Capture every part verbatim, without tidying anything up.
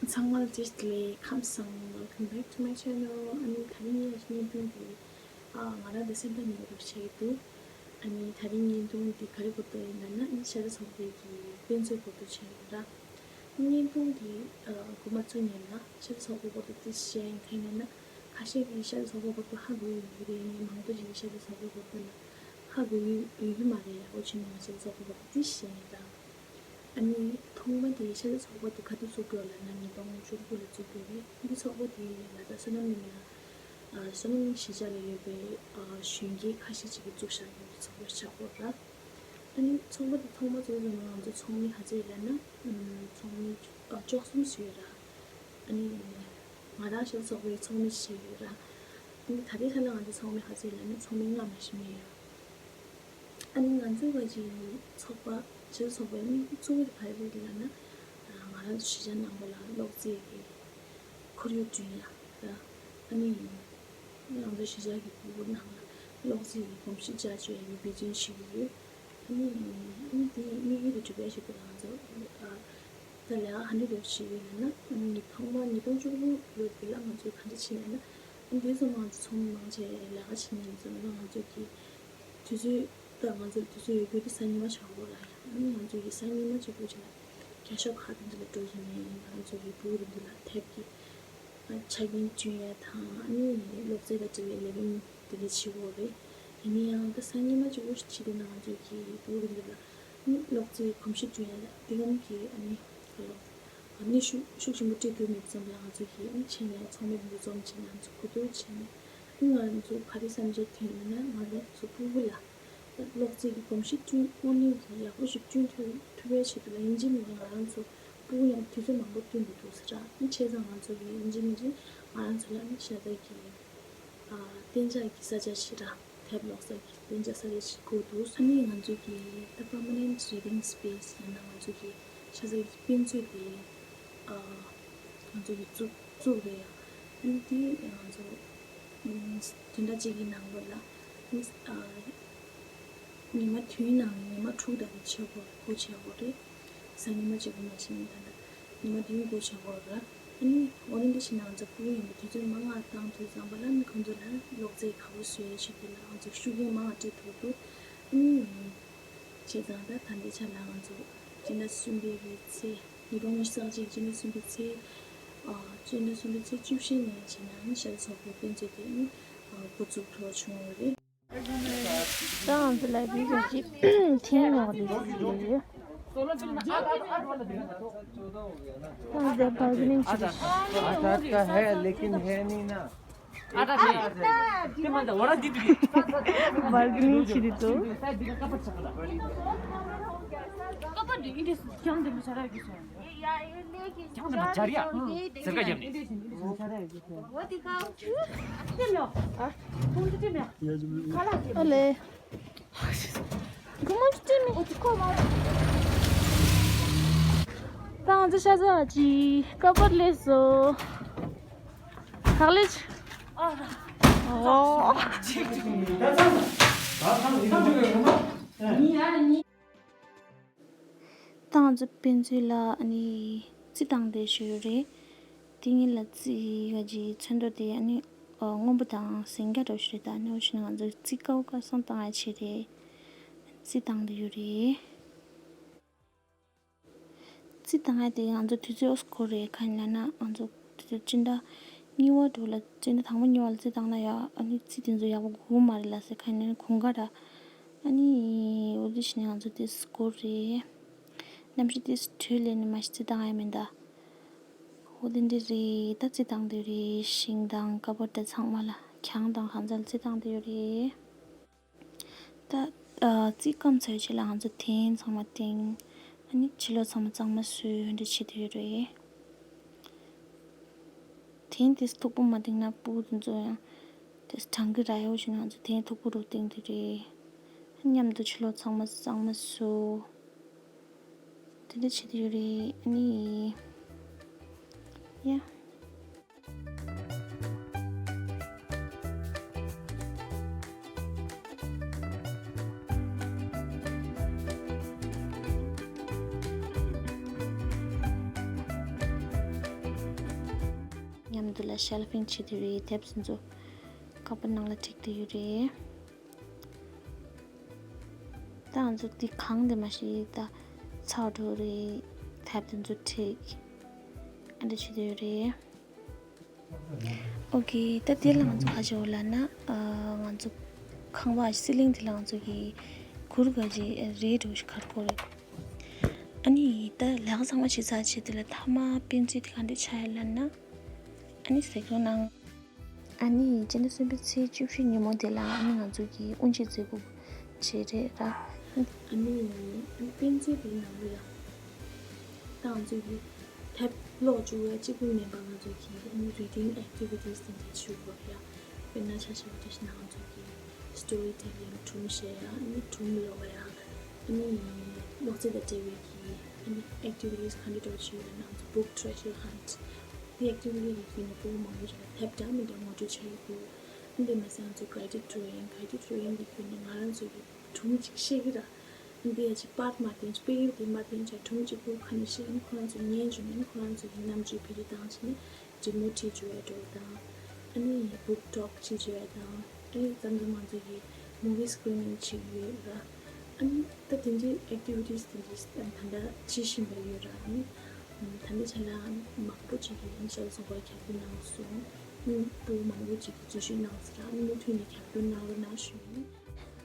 ཚང་མ་ལ་བཀྲ་ཤིས་བདེ་ལེགས། ཁམས་བཟང་། Welcome back to my channel. ཨ་ནི་དེ་རིང་ངའི་བརྙན་ཐུང་འདི་ཨ་ང་རང་འདི་སེམས་ཐག་ཉེ་བོ་བྱས་འདུག་ཨ་ནི་དེ་རིང་བརྙན་ཐུང་འདི་ག་རེ་སྐོར་དུ་ཡིན་ལབ་ན། ཨ་ནི་ཤ་ཚ་ཚོགས་པའི་གི་དཔེ་མཛོད་སྐོར་དུ་བྱས་ཡོད་ར། བརྙན་ཐུང་འདི་ཨ་འགོ་མ་ཚུགས་སྔོན་ལ་ཤ་ཚ་ཚོགས་པའི་སྐོར་དུ་ཏོག་ཙམ་བཤད་ཡིན། གང་ཡིན་ལབ་ན་ཁ་ཤས་ཀྱིས་ཤ་ཚ་ཚོགས་པའི་སྐོར་དུ་ཧ་གོ་ཡོད་ཀྱི་རེད། ངས་མང་པོ་ཞིག་གིས་ཤ་ཚ་ཚོགས་པའི་སྐོར་དུ་ལ་ཧ་གོ་ཡོད་ཡོད་ཀྱི་མ་རེད། ཡག་པོ་བྱས་ནས་ཤ་ཚ་ཚོགས་པའི་སྐོར་དུ་ཏོག་ཙམ་བཤད་ཡིན་ར། ཨ་ནི་ཐོག་མ་དེ་ཤ་ཚ་ཚོགས་པ་དེ་ག་དུས་བཙུགས་ཀྱི་ཡོད་ལབ་ན་ཉིས་སྟོང་བཅུ་དགུ་ལ་བཙུགས་ཀྱི་ཡོད་རེད། འདི་ཚོགས་པ་དེ་ལ་དྭགས་བསོད་ནམས་གླིང་ལ་ཨ་བསོད་ནམས་གླིང་གཞིས་ཆགས་ལ་ཡོད་པའི་ཨ་གཞོན་སྐྱེས་ཁ་ཤས་ཅིག་གིས་བཙུགས་བཞག་ཡོད་པའི་ཚོགས་པ་ཆགས་ཡོད་ར། ཨ་ནི་ཚོགས་པ་དེ་ཐོག་མ་བཙུགས་དུས་ང་ཚོ་ཚོགས་མི་ག་ཚོད་ཡོད་ལབ་ན་ཨམ་ཚོགས་མི་ཨ་བཅུ་གསུམ་ཞིག་ཡོད་ར། ཨ་ནི་ང་རང་ཤ་ཚ་ཚོགས་པའི་ཚོགས་མི་ཞིག་ཡོད་ར། ཨ་ནི་ད་ལྟའི་ཆ་ལ་ང་ཚོ་ཚོགས་མི་ག་ཚོད་ཡོད་ལབ་ན་ཚོགས་མི་ལྔ་མ་ཞིག་མེད་ཡོད། ཨ་ནི་ང་ཚོའི་བར་གྱི་ཚོགས་པ་ཤ་ཚ་ཚོགས་པའི་དམིགས་ཡུལ་གཙོ་བོ་དེ་ག་རེ་རེད་ལབ་ན། ང་རང་ཚོ་གཞིས་ཆགས་ནང་པ་ལ་གློག་རྫས་ཀྱི་ཁོར་ཡུག་བསྐྲུན་ཡ་ར། ཨ་ནི་ང་ཚོ་གཞིས་ཆགས་ཀྱི་ཕྲུ་གུ་ནང་ལ་གློག་རྫས་ཀྱི་གོམས་གཤིས་འཇགས་བཅོས་ཡ་གི་འབད་བརྩོན་བྱེད་ཀྱི་ཡོད། ཨ་ནི་ཨ་ནི་དེ་དམིགས་ཡུལ་དེ་གྲུབ་པའི་ཆེད་དུ་ང་ཚོ་ད་ལས་ཀ་ག་འདྲ་འདྲ་བྱེད་ཀྱི་ཡོད་ལབ་ན། ཨ་ནི་ཐོག་མར་ཉིས་སྟོང་བཅུ་དགུ་ལོ་དེ་ལ་ང་ཚོས་ག་འདྲ་བྱེད་ལབ་ན། ཨ་ནི་དེ་ཙམ་ང་ཚོ་ཚོགས་མི་མང་ཆེ་ལས་ཀ་བྱེད་མཁན་ཚོ་ལ་ང་ཚོ་གི་དུས་ཚོད་ད་ང་ཚོ་དུས་ཚོད་ཡོད་རྒྱུ་དེ་གཟའ་ཉི་མ་ཆགས་ཡོད་ར། ཨ་ནི་ང་ཚོ་གི་གཟའ་ཉི་མ་གཅིག་པུ་ཅིག་ལ་རྒྱ་ཤོག་ཁག་དེ་འདྲ་ལ་འགྲོ་བཞིན་ནས་ང་ཚོ་གི་ཕྲུ་གུ་དེ་འདྲ་ལ་དེབ་ཀྱི་ཆ་རྐྱེན་བསྐྲུན་ཡ་དང་། ཨ་ནི་སློབ་ཚན་དང་འབྲེལ་བའི་ལས་རིམ་དེ་འདྲ་བྱེད་ཀྱི་ཡོད་རེད། ཡིན་ན་ཡང་ད་གཟའ་ཉི་མ་གཅིག་པུ་ཞིག་བྱེད་དུས་ན་ང་ཚོ་གི་ཕྲུ་གུ་དེ་འདྲ་ལ་ཨ་ནི་སློབ་ཚན་གོམས་གཤིས་བསྐྲུན་ཡ་ལ་དེ་གམ་གྱི་ཨ་ནི་ག་ལོ་ཨ་ནི་ཤུགས་ཤུགས་ཆེན་པོ་སྤྲད་ཐུབ་མེད་ཙམ་ལ་ང་ཚོ་གི་ཨ་ནི་བྱས་ནས་ཚོགས་མི་དེ་འདྲ་འཛོམས་བྱས་ནས་ང་ཚོ་གོ་བསྡུར་བྱས་ནས། ཨ་ནི་ང་ཚོ་ག་རེ་བསམ་འཆར་ཐོན་ཡོད་ན། ང་ཚོ་ཕྲུ་གུ་ལ་སློབ་ཚན་གྱི་གོམས་གཤིས་བསྐྲུན། ཀུན་སློང་གི་ཡག་པོ་ཞིག་བསྐྲུན་ཐུབ་ཐུབ་པའི་ཆེད་དུ་ལ་ཡིན་གཅིག་མིན་གཅིག་ང་རང་ཚོ་ཕྲུ་གུ་མཉམ་དུ་དུས་ཚོད་མང་པོ་བསྟུན་དགོས་འདུག་ཟེར་ར། ཨ་ནི་བྱས་ཙང་ང་ཚོ་གི་ཡིན་གཅིག་མིན་གཅིག་ང་རང་ཚོ་ལ་ཨ་ནི་ཤ་ཚ་གི་ཨ་གཏན་འཇགས་ཀྱི་ས་ཆ་ཞིག་ར། དེབ་ཀློག་ས་གི་གཏན་འཇགས་ས་ཆ་ཞིག་དགོས་འདུག་ཨ་ནི་ང་ཚོ་གི་ད་permanent reading space ཡང་ན་ང་ཚོ་གི་ཤ་ཚ་གི་དཔེ་མཛོད་དེ་ཨ་ང་ཚོ་གི་བཙུགས་བཙུགས་རེད་ཡ། ཨ་ནི་དེ་ང་ཚོ་ཨམ་བདུན་ཕྲག་གཅིག་གི་ནང་ལོགས་ལ་ཨ་ནི་ཨ་ཉི་མ་བདུན་ནང་ཉི་མ་དྲུག་ད་ལྟ་བྱེད་དགོས་སྒོ་ཕྱེ་དགོས་རེད། གཟའ་ཉི་མ་གཅིག་པུ་མ་ཕྱིན་ད་ལྟ་ཉི་མ་བདུན་སྒོ་ཕྱེ་དགོས་རེད། ཨ་ནི་འོ་ན་འདི་ཕྱིན་ན་ང་ཚོ་ཕྲུ་གུ་ཡིན་པ་དུས་ཚོད་མང་ང་བཏང་དུས་ཙམ་པ་ལ་ཨ་ནི་ཁོང་ཚོ་ལ་གློག་རྫས་ག་པར་བཟོ་ཡའི་ཆེད་དུ་ལ་ང་ཚོ་ཤུགས་རྐྱེན་མང་ང་སྤྲད་ཐུབ་འདུག་ཨ་ནི་བྱས་ཙང་ད་ད་ལྟའི་ཆ་ལ་ང་ཚོ་སྤྱི་ཟླ་གསུམ་པའི་གི་ཚེས་ཉིས་སྟོང་ཉི་ཤུ་རྩ་གཅིག་སྤྱི་ཟླ་གསུམ་པའི་ཚེས་ཨ་སྤྱི་ཟླ་གསུམ་པའི་ཚེས་བཅུ་བཞི་ནས་བྱས་ན་ཨ་ནི་ཤ་ཚ་ཚོགས་པའི་དཔེ་མཛོད་དེ་ཨ་ནི་འགོ་འཛུགས་འགྲོ་བྱུང་ཡོད་རེད། ད་ང་ཚོ་ལ་བི་ཟ་ཅིག་ཐེངས་ཡོང་བ་རེད་ཟེར་གྱི་ཡོད། ད་ང་ཚོ་བར་གི་ནིང་བྱེད་རེད། आटा का है, लेकिन है नहीं ना। आटा नहीं। बार्गेनिंग བྱེད་རེད་དོ། ཨ་ལེ། ད་ང་ཚོ་ཤ་ཚ་ཅིག་ཀ་པར་སླེབས་སོང་། ག་ལེ། ཨོ། ད་ང་ཚོ་དཔེ་མཛོད་ལ་ཨ་ནི་རྩི་བཏང་བསྡད་ཡོད་རེད། དེ་ཉིད་ལ་རྩི་ག་ཅིག་ཚོན་མདོག་དེ་ཨ་ནི་སྔོན་པོ་དང་ཟིང་སྐྱ་འདྲ་པོ་ཞིག་རེད། ད་ཨ་ནི་འོ་བྱས་ན་ང་ཚོ་རྩི་ཀའོ་ཀ་སང་བཏང་ཡ་ཆེད་རེད། རྩི་བཏང་བསྡད་ཡོད་རེད། རྩི་བཏང་ཡ་དེ་ང་ཚོ་དུས་ཚོད་འགོར་རེད། གང་ཡིན་ལབ་ན་ང་ཚོ་དུས་ཚོད་སྤྱི་ཟླ་གཉིས་པ་དུ་ལ་སྤྱི་ཟླ་དང་པོ་གཉིས་པ་ལ་རྩི་བཏང་ན་ཡ་ཨ་ནི་རྩི་དེ་ཚོ་ཡག་པོ་འགོར་མ་རེད་ལབ་ཟེར། གང་ཡིན་ལབ་ན་གོང་ཁ་ར། ཨ་ནི་འོ་དེ་བྱས་ནས་ང་ཚོ་དེ་འགོར་རེད། གནམ་གཤིས་དེ་དྲོད་ལས་ནས་མ་གཞི་རྩི་བཏང་ཡ་མིན་ད། འོ་དེ་འདྲ་རེད། ད་རྩི་བཏང་དེ་རེད། ཤིང་དང་ཀ་པར་དང་ཚང་མ་ལ་གྱང་དང་གང་ཚང་ལ་རྩི་བཏང་དེ་ཡོད་རེད། ད་ཨ་རྩིས་སྐམ་ཚར་རྗེས་ལ་ང་ཚོ་ཐེན་ཚང་མ་བཏིང་། ཨ་ནི་ཕྱི་ལོགས་ཚང་མ་གཙང་མ་བཟོས་འདྲ་བྱེད་དུ་ཡོད་རེད། ཐེན་དེ་མཐུག་པོ་མ་བཏིང་ན་སྤུ་གུ་དེ་ཚོ་ཡང་དེ་གྲང་གི་ར་ཡོ་བྱས་ན་ང་ཚོ་ཐེན་མཐུག་པོ་རུ་བཏིང་དེ་རེད། ཨ་མཉམ་དུ་ཕྱི་ལོགས་ཚང་མ་གཙང་མ་བཟོས། དེ་འདྲ་བྱེད་དུ་ཡོད་རེད། ཨ་ནི་ཡ། དེ་ལ་ཤེལ་ཕིང་བྱེད་དེ་རེད། དེབ་དེ་ཚོ་ཀ་པར་ནང་ལ་བསྒྲིགས་དེ་ཡོད་རེད། ད་ང་ཚོ་འདི་གང་དེ་མ་ཤེས་ད་ཚར་འགྲོ་རེད། དེབ་དེ་ཚོ་བསྒྲིགས་ཨ་འདྲ་བྱེད་དེ་ཡོད་རེད། ཨོ་ཀེ། ད་དེ་ལ་ང་ཚོ་ག་རེ་བྱེད་དགོས་ལབ་ན། ཨ། ང་ཚོ་ཁང་པ་སི་ལིང་དེ་ལ་ང་ཚོ་གི་གུར་ག་རེ་རེད་འགྲོ་ཞིག་གར་དགོས་རེད། ཨ་ནི་ད་ལས་ཀ་ཚང་མ་བྱས་ཚར་རྗེས་དེ་ལ་མཐའ་མ་དཔེ་མཛོད་དེ་ག་འདྲ་ཆགས་ཡོད་ལབ་ན། ཨ་ནི་གཟིགས་རོགས་གནང་། ཨ་ནི་སྤྱི་ཟླ་གསུམ་པའི་ཚེས་བཅུ་བཞི་ཉིན་མོ་དེ་ལ་ཨ་ནི་ང་ཚོ་གི་དབུ་འབྱེད་མཛད་སྒོ་བྱས་རེད་ར། ཨ་ནི་དཔེ་མཛོད་དེའི་ནང་ལ་ཡང་ད་ང་ཚོ་གི་དེབ་ཀློག་བཅུག་ཡ་གཅིག་པུ་མིན་པ་ང་ཚོ་གི་ཨ་ནི་reading activities དེ་འདྲ་བྱེད་དགོས་ཡ། དཔེར་ན་ཆ་བཞག་པ་འདྲ་ཞིག་ན་ང་ཚོ་གི་story telling སྒྲུང་བཤད་ཡ། ཨ་ནི་སྒྲུང་ཀློག་ཡ། ཨ་ནི་ཀློག་རྩལ་དང་འབྲེལ་བའི་གི་ཨ་ནི་activities ག་འདྲ་འདྲ་བོ་ཅིག་ཡོད་ན་ང་ཚོ་book treasure hunt དེ་activity གི་བརྒྱུད་ནས་སྤུ་གུ་མང་པོ་ཅིག་ལ་དེབ་འདྲ་མི་འདྲ་ངོ་སྤྲོད་བྱ་ཡི་འདུག་ཨ་ནི་དེ་མ་ཟད་ང་ཚོ་guided drawing guided drawing གི་བརྒྱུད་ནས་ང་རང་ཚོ་གི་སྒྲུང་ཅིག་བཤད་ཀྱི་ར། ཨ་ནི་དེ་ཡ་ཅིག་པར་མ་འཐེན་དཔེ་དེབ་མ་འཐེན་ཅིག་སྒྲུང་གཅིག་པུ་ག་ནས་བཤད་ཨ་ནི་ཁོ་རང་ཚོ་ཉན་བཅུག་ཨ་ནི་ཁོ་རང་ཚོ་གི་རྣམ་དཔྱོད་འཕེལ་རྒྱས་བཏང་བྱས་ནས་demo བྱེད་བཅུག་ཡ་འདྲ་བོ་དང་། ཨ་ནི་book talk བྱེད་བཅུག་ཡ་དང་། ཨ་ནི་མཚམས་མཚམས་ང་ཚོ་གི་movie screening བྱེད་ཀྱི་ཡོད་ར། ཨ་ནི་ད་དེ་འདྲའི་activities དེ་འདྲ་ད་ལྟ་བྱེད་བཞིན་པ་ཡོད་ར། ཨ་ནི་ད་ལྟ་ཆ་ལ་མང་པོ་ཅིག་གིས་ཨ་ནི་ཤ་ཚ་ཚོགས་པར་རྒྱབ་སྐྱོར་གནང་སོང་། ཨ་ནི་སྤུ་གུ་མང་པོ་ཅིག་གིས་འཛུལ་ཞུགས་གནང་སོང་ར། ཨ་ནི་མུ་མཐུད་ནས་རྒྱབ་སྐྱོར་གནང་རོགས་གནང་ཞུ་ཡིན།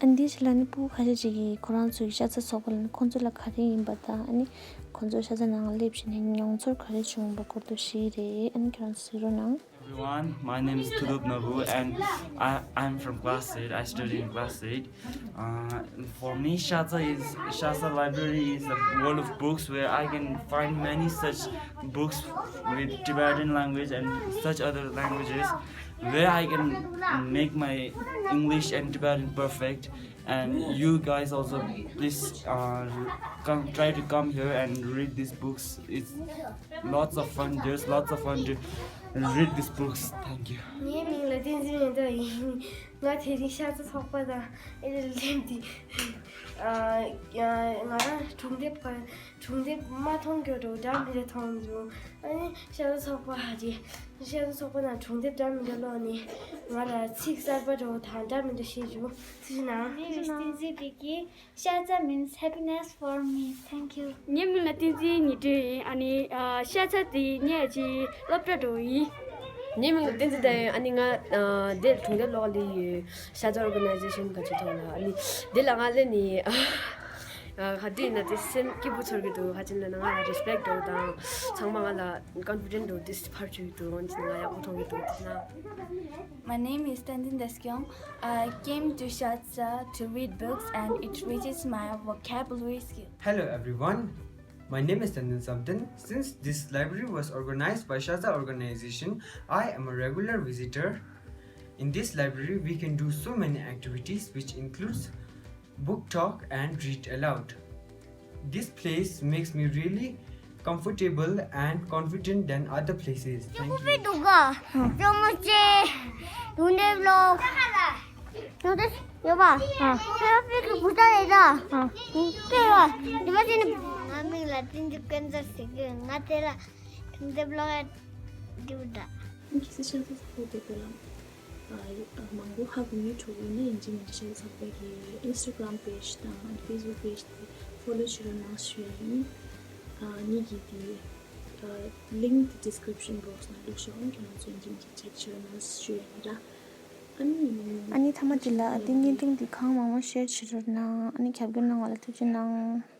ཨ་ནི་འདི་ཕྱི་ལ་ནི་སྤུ་གུ་ཁ་ཤས་ཅིག་གིས་ཁོ་རང་ཚོའི་ཤ་ཚ་ཚོགས་པ་ལ་ནི་ཁོང་ཚོ་ལ་ག་རེ་ཡིན་པ་དང་། ཨ་ནི་ཁོང་ཚོ་ཤ་ཚ་ནང་སླེབས་བྱས་ནས་མྱོང་ཚོར་ག་རེ་བྱུང་བ་སྐོར་དུ་བཤད་རེད། ཨ་ནི་ཁྱོད་རང་ཚོ་གཟིགས་རོགས་གནང་། Everyone, my name is Tudup Nabu and I, I'm from class eight. I study in class eight. Uh, for me, Shatsa is Shatsa Library is a world of books where I can find many such books with Tibetan language and such other languages where I can make my English and Tibetan perfect. And you guys also, please, uh, come, try to come here and read these books. It's lots of fun. There's lots of fun to read these books. Thank you. ངའི་མིང་ལ་བསྟན་འཛིན་མེ་ཏོག་ཡིན། ང་དེ་རིང་ཤ་ཚ་ཚོགས་པ་དང་ཨེ་ལེན་ཏི། ཨ། ང་རང་སྒྲུང་དེབ་པ། སྒྲུང་དེབ་མ་མཐོང་རྒྱུ་འདྲ་བོ་འདྲ་མི་འདྲ་མཐོང་འདུག་ཨ་ནི་ཤ་ཚ་ཚོགས་པ་ཧ་ཅི། ཤ་ཚ་ཚོགས་པ་ནང་སྒྲུང་དེབ་འདྲ་མི་འདྲ་ཀློག་ནས་ང་ལ་ཚིག་གསར་པ་འདྲ་བོ་དང་འདྲ་མི་འདྲ་ཤེས་བྱུང་། ཐུགས་རྗེ་གནང་། ངའི་མིང་ལ་བསྟན་འཛིན་བདེ་སྐྱིད། ཤ་ཚ་means happiness for me. Thank you. ངའི་མིང་ལ་བསྟན་འཛིན་ཉི་སྒྲོན་ཡིན། ཨ་ནི་ཨ། ཤ་ཚ་དེ་ངའི་ཨ་ཅེ་སློབ་གྲྭ་འགྲོ་ཡིན། ངའི་མིང་ལ་བསྟན་འཛིན་ཟླ་ཡོན། ཨ་ནི་ང་ཨ། འདིར་སྒྲུང་དེབ་ཀློག་སླེབས་ཡོད། ཤ་ཚ་organization ག་ཅིག་ཐོག་ལ། ཨ་ནི་འདི་ལ་ང་སླེབས་ནས་ཨ། ག་དུས་ཡིན་ན་དེ་སེམས་སྐྱིད་པོ་ཚོར་གྱི་འདུག་ཧ་ཅང་ལ་ང་ལ་respect འདྲ་བོ་དང་ཚང་མ་ང་ལ་confident འདྲ་བོ་དེ་འཕར་བཅུག་གི་འདུག་འོན་ཀྱང་ང་ཡག་པོ་མཐོང་གི་འདུག་ཐུགས་རྗེ་གནང་། My name is Tenzin Daskyeong. I came to Shatsa to read books and it raises my vocabulary skill. Hello everyone, my name is Tenzin Samten. Since this library was organized by Shatsa organization, I am a regular visitor. In this library, we can do so many activities, which includes book talk and read aloud. This place makes me really comfortable and confident than other places. Thank you. ང་མིང་ལ་བསྟན་འཛིན་ཀུན་བཟང་ཟེར་གི། ང་དེ་ལ་སྒྲུང་དེབ་ཀློག་ཡ་འདི་འདྲ། ཁྱེད་ཚོ་ཤ་ཚ་ཚོགས་པ་དེ་ལ་ཨ། མང་པོ་ཧ་གོ་མཁན་འདྲ་བོ་ཡོད་ན་ཡིན་གཅིག་མིན་གཅིག་ཤ་ཚ་ཚོགས་པ་གི་Instagram page དང་Facebook page དེ་follow བྱེད་རོགས་གནང་ཞུ་ཡ་ཡིན། ཨ། ངེད་ཀྱི་དེ་ཨ། link དེ་description box ནང་བླུགས་ཤོག་ཁྱེད་རང་ཚོ་ཡིན་གཅིག་མིན་གཅིག་check བྱེད་རོགས་གནང་ཞུ་ཡ་ཡིན་ར། ཨ་ནི། ཨ་ནི་མཐའ་མ་དེ་ལ་དེ་བརྙན་ཐུང་འདི་གང་མང་མང་share བྱེད་རོགས་གནང་། ཨ་ནི་རྒྱབ་སྐྱོར་གནང་བ་ལ་ཐུགས་རྗེ་གནང་།